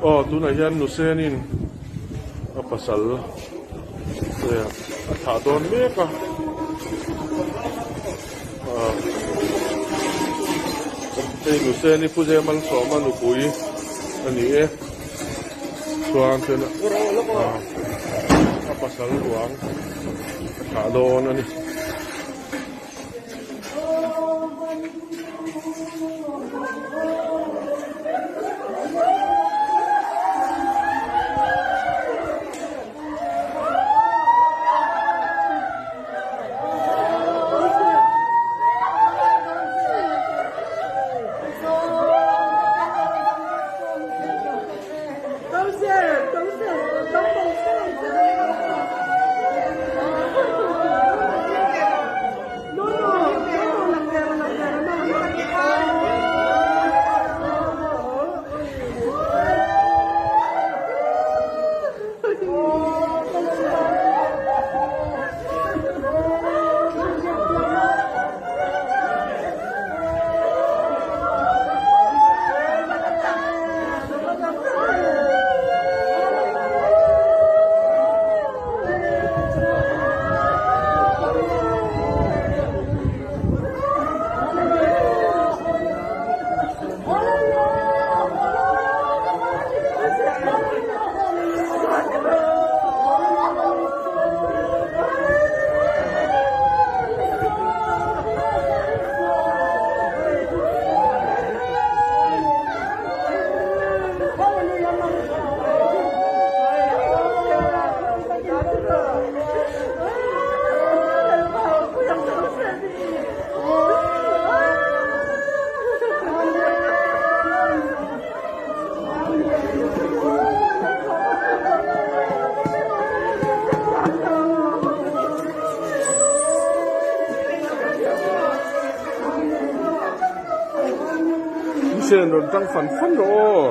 Aw tunah hian Nusenin a pasal a thlah dawn mek a ah hei Nuseni Pu Zemalsawma nupui a ni e chuan ah a pasal ruang a thlah dawn a ni. Sen rawn tang fan fan rawh aw.